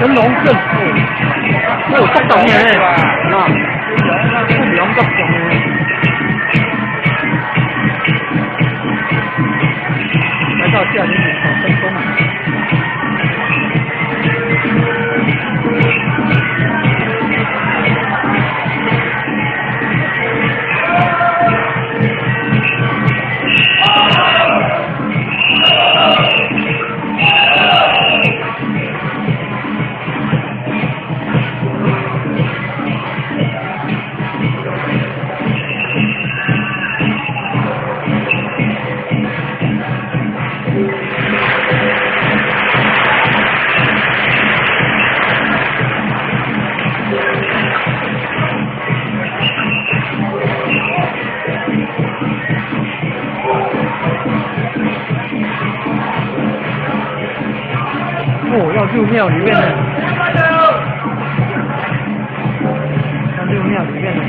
乾隆鎮，哦，足重的，那，重量足重的。來到這裡面好成功啊！哦，要入廟裡面了，要入廟裡面了。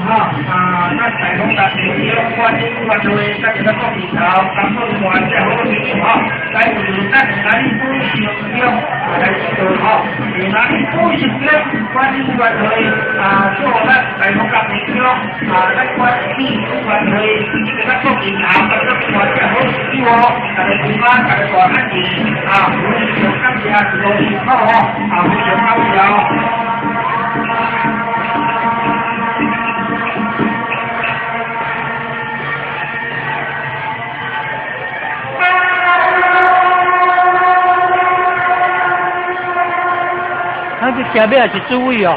哈啊，咱大豐大庙管理委员会，咱就咱国民头，工作人员这好朋友吼，来为咱哪里保成中啊来指导吼，为哪里保成中管理委员会啊，做咱大丰大庙啊，咱管理委员会，这个咱国民头，工作人员这好朋友哦，大家平安，大家大汉字啊，非常感谢，一路辛苦吼，啊，非常感谢。他這前面是主位哦。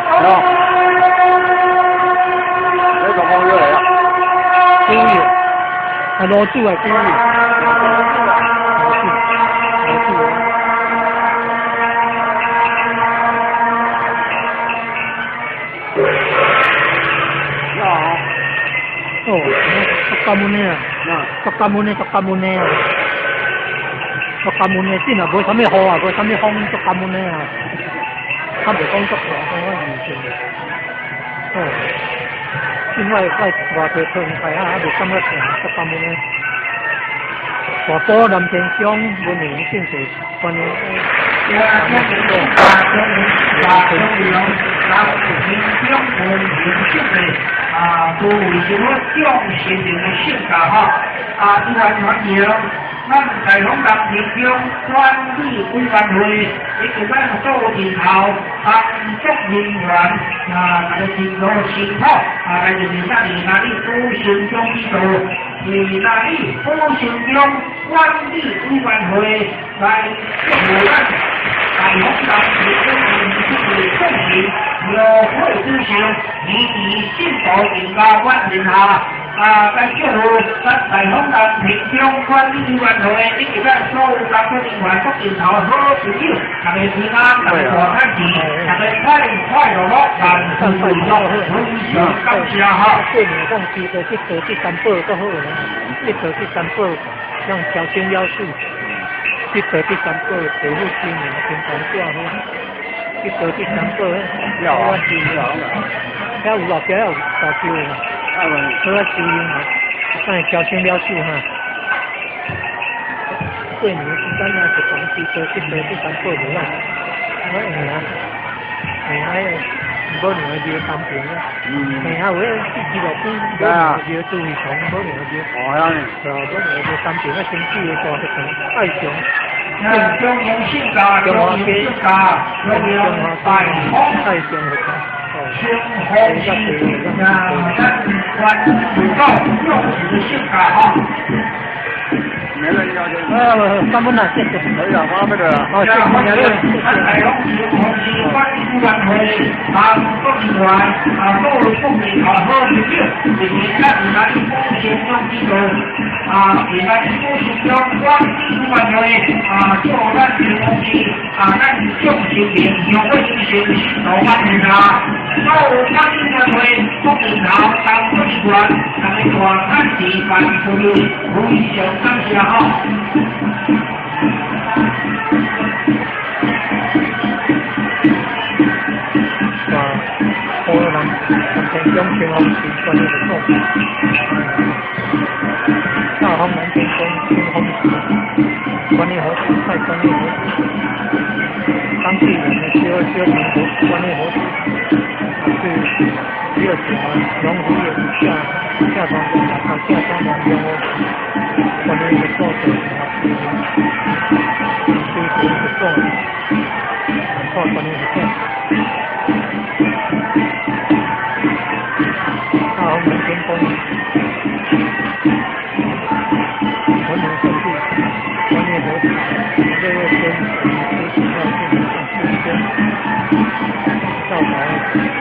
哦。這個方向嚟啊。主位，啊羅主啊主位。羅主，羅主。哦，足感恩的啊，足感恩的，足感恩的啊，足感恩的，真啊，無啥物雨啊，無啥物風，足感恩的啊。他袂講足大，講我完全。哦，因為我外地窗開啊，還袂感覺疼，足感恩的。大埔南天鄉文明姓氏關於。啊，都為什麼眾神靈的性格吼？啊，你完全對。咱大豐南天鄉管理委員會以及咱所有人頭工作人員啊，大家辛勞辛苦啊，來就是咱哪裡保成中指導，是哪裡保成中管理委員會來祝福咱大豐南天鄉的眾神庙會之上，年年信徒平安满天下。啊，咱祝福咱大丰南平乡管理委員會以及咱所有工作人員、各人頭好朋友，大家平安，大家大漢字，大家快快樂樂，萬事如意，非常感謝哈。過年講去去做這三寶閣好呢，去做這三寶，像調清了水，去做這三寶，地府清明平常掛好，去做這三寶，有啊，遐有老家有大舅嘛。好啊，修行嘛，等下調清了手哈。過年時間啊，就講去做去做去三寶無啦。我下啊，下啊，無兩個尿三瓶啊。下啊，有迄四五斤，無兩個尿豬胃腸，無兩個尿。哦，遐呢？對啊，無兩個尿三瓶啊，身體的大迄種愛上。中央性格，中央性格，中央大豐。愛上迄種。清風是啊，咱关注到重视的性格哈。沒人要就。啊，感恩啊，謝謝。可以啊，我那個。好，謝謝你。咱大豐市紅市管理委員會啊，國議員啊，各位國民啊，好朋友，是咱咱古先生指導啊，是咱古先生管理委員會啊，祝咱新豐市啊，咱眾神明香火興盛，老萬年啊，所有管理委員會國民頭當國議員，大家大漢子辦事，非常感謝吼。啊，好南南天宮清風寺觀音佛祖，大豐南天宮清風寺觀音佛祖，拜觀音佛祖，當地人呢小小名佛觀音佛祖，是第二條農夫業下下莊啊下莊農用觀音佛祖啊，是佛祖，靠觀音佛祖。大豐南天宮，文明聖地，觀音佛祖，六月天19號建天灶台，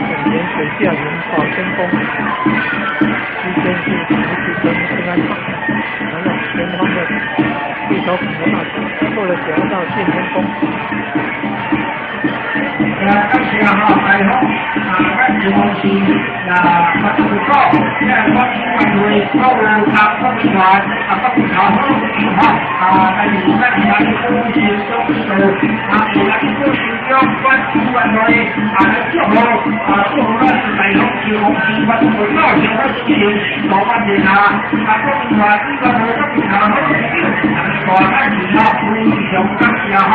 永年水下雲寶天宮，西天是福吉村平安塔，然後前方的地頭孔的大過了橋到進天宮。啊，感謝吼，大豐啊，咱新豐市啊，發出講，這管理委員會所有當國議員啊，國民頭好朋友吼，啊，但是咱咱古先生指導，啊，是咱古先生管理委員會啊，來祝賀啊，祝賀咱大豐新豐市發出講，香火興盛，老萬年啊，啊，國民員、議員和國民頭好朋友，大家大漢子吼，非常感謝吼。